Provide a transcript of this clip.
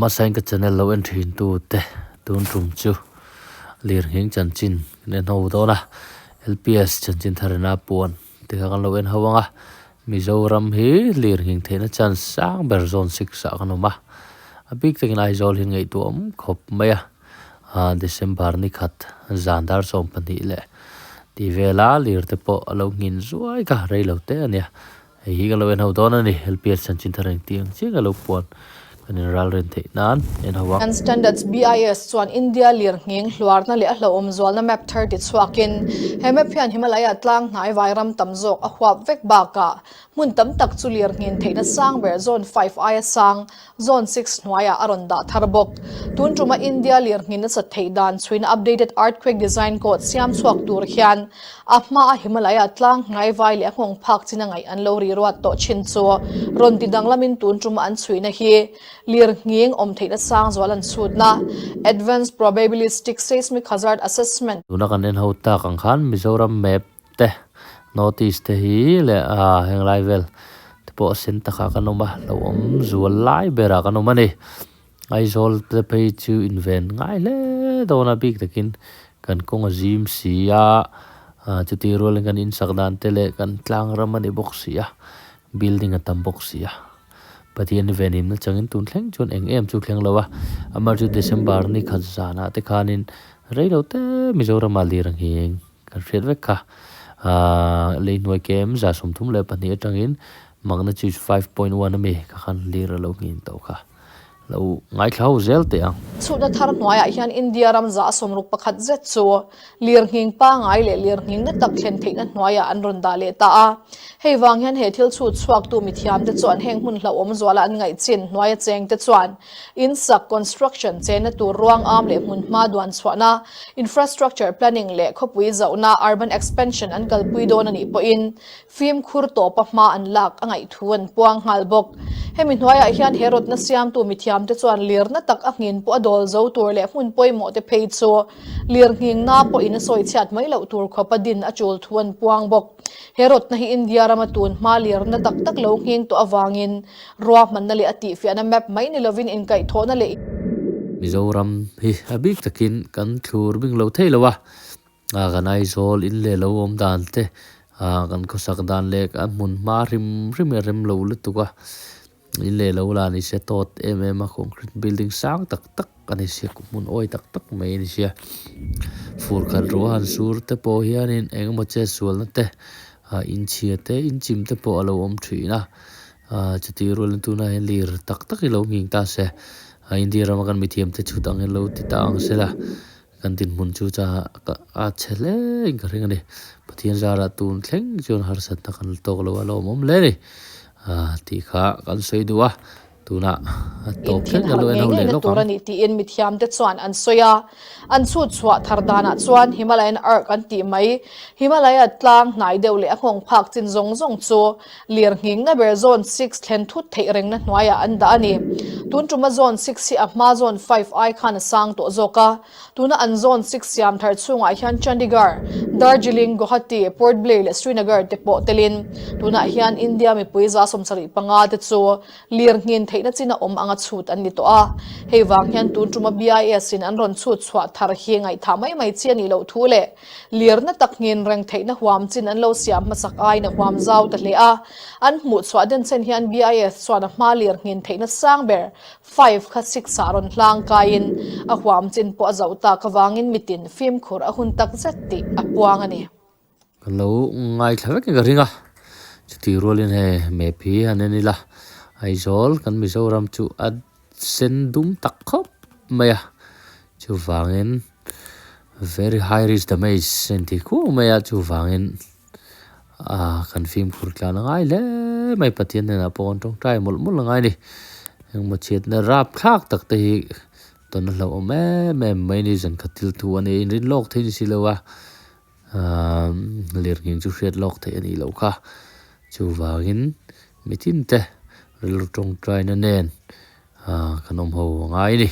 Hmasain ka channel lo en thin tu te tun tum chu lirnghing chanchin kan en ho dawn a, LPS chanchin tharina puan te kha kan lo en ho ang a, Mizoram hi lirnghing theihna chance sang ber zone six ah kan awm a, a bik takin Aizawl hi ngaihtuah awm khawp mai a, ah December ni khat zan dar 12 leh tih vela lir te pawh a lo nghin zuai kha rei lo te a nia. Hei hi ka lo en ho dawn a ni, LPS chanchin thar engti ang chiah ka lo puan kan in ral ren theih nan en ho ang. An Standards, BIS, chuan India lirnghing hluarna leh a hlauhawm zualna map thar ti chhuakin he map hian Himalaya tlang hnai vairam tam zawk a huap vek bakah hmun tam tak chu lirnghin theihna sang ber Zone 5 aia sang Zone 6 hnuaiah a rawn dah thar bawk. Tun tuma India lirnghin nasa theih dan chhuina updated earthquake design code siam chhuak tur hian a hmaa Himalaya tlang hnai vai leh a nghawng phak chin a ngaih an lo ri ruat tawh thin chu rawn ti danglamin tun tuma an chhuina hi lirnghing awm theihna sang zual an chhutna Advanced Probabilistic Seismic Hazard Assessment. Tuna kan en ho tak ang khan Mizoram map te notice te hi leh ah heng lai vel te pawh a sen takah kan awm a lo awm zual lai berah kan awm a ni Aizawl te phei chu inven ngai hle dawn a bik takin kan kawng a zim si a ah chuti rualin kan insak dan te leh kan tlang ram a ni bawk si a building a tam bawk si a Pathian venin nachangin tun thleng chuan eng em chu thleng lo a amah chu December ni khat zanah te khanin reilo te Mizoram ah lir ang hi. Kan hriat vek kha. Aaa lei hnuai kem 32 atangin magnitude 5.1 ami kha khan lir a lo nghin tawh kha. Lo ngaithla ho zel teh ang. Chhutna thar hnuaiah hian India ram 61 zet chu lirnghing pangai leh lirnghing na tak thlen theihna hnuaiah an rawn dah leh ta a. Hei vang hian he thil chhut chhuaktu mithiamte chuan heng hmun hlauhawm zuala an ngaihchin hnuaia chengte chuan In sak, construction, chenna tur ruang am leh hmun hma duan chhuahna, infrastructure planning, leh khawpui zauhna, urban expansion, an kalpui dawn a nih pawhin fimkhur tawpa hma an lak a ngaih thu an puang nghal bawk. Hemi hnuaiah hian he rawtna siamtu mithiamte chuan lirna tak a nghin pawh a dawl zo tur leh hmun pawimawh te phei chu lirnghingna pawhin a sawi chhiat mai loh tur khawpa din a tul thu an puang bawk. He rawtna hi India rama tun hma lirna tak tak lo nghing tawh avangin Ruahmanna leh a tihfiahna map mai ni lovin inkaihthawhna leh. Mizoram hi a bik takin kan thlur bing lo thei lo a, kan Aizawl in leh lo awm dan te, kan khawsak dan leh kan hmun hma hrim hrim a rem lo lutuk a, in leh lo lah ni se tawt em em a, concrete building sang tak tak a ni sia, hmun awi tak tak mai a ni sia, fur khat ruah han sur te pawh hianin eng emaw chetsualna te, inchhia te, inchim te pawh a lo awm thin a. Ahh chutih rualin tunah hian lir tak tak hi lo nghing ta se, a India rama kan mithiam te chhut ang hian lo ti ta ang sela, kan dinhmun chu cha a chhe hle in ka ring a ni. Pathian zarah tun thleng chuan harsatna kan la tawk lo a lawmawm hle a ni. Ahh tih kha kan sawi duh a. Tunah a tawp thleng ka lo en ho leh lawk ang. Ani tiin mithiamte chuan an sawi a, an chhut chhuah thar danah chuan Himalayan Arc an tih mai. Himalaya tlang hnai deuh leh a nghawng phak chin zawng zawng chu lirnghingna ber Zone 6 thlen thut theih rengna hnuaiah an dah a ni. Tun tuma Zone 6 hi a hma Zone 5 ai khan a sang tawh zawk a. Tuna an Zone 6 siam thar chhungah hian Chandigarh, Darjeeling, Guwahati, Port Blair leh Srinagar te pawh telin tunah hian India mipui 75 te chu Lirnghin theihna chin a awm anga chhut an ni tawh a, hei vang hian tun tuma BIS in an rawn chhut chhuah thar hi ngaihthah mai mai chi a nih loh thu leh lirna tak nghin reng theihna huam chin an lo siam hmasak aiin a huam zau ta hle a. An hmuh chhuah den chen hian BIS chuan a hma lirnghin theihna sang ber 5 kha 6 ah rawn hlang kaiin a huam chin pawh a zauh tak avangin mitin fimkhur a hun tak zet tih a puang a ni. Ka lo ngaithla vek in ka ring a, chutih rualin hei map hi han en ila Aizawl kan Mizoram chu a sen dum tak khawp mai a, chuvangin very high risk damage a inti khuau mai a, chuvangin ah kan fimkhur tlan a ngai hle mai Pathian hnenah pawh kan tawngtai mawlh mawlh a ngai a ni, engmaw chhiatna rapthlak tak te hi tawn a hlauhawm em em mai a ni, zan khat thil thu a ni a inrin lawk thei ni si lo a. Lirnghing chu hriat lawk theih a nih loh kha. Chuvangin mi tin te rilru tawngtaina nen kan awm ho a ngai a ni.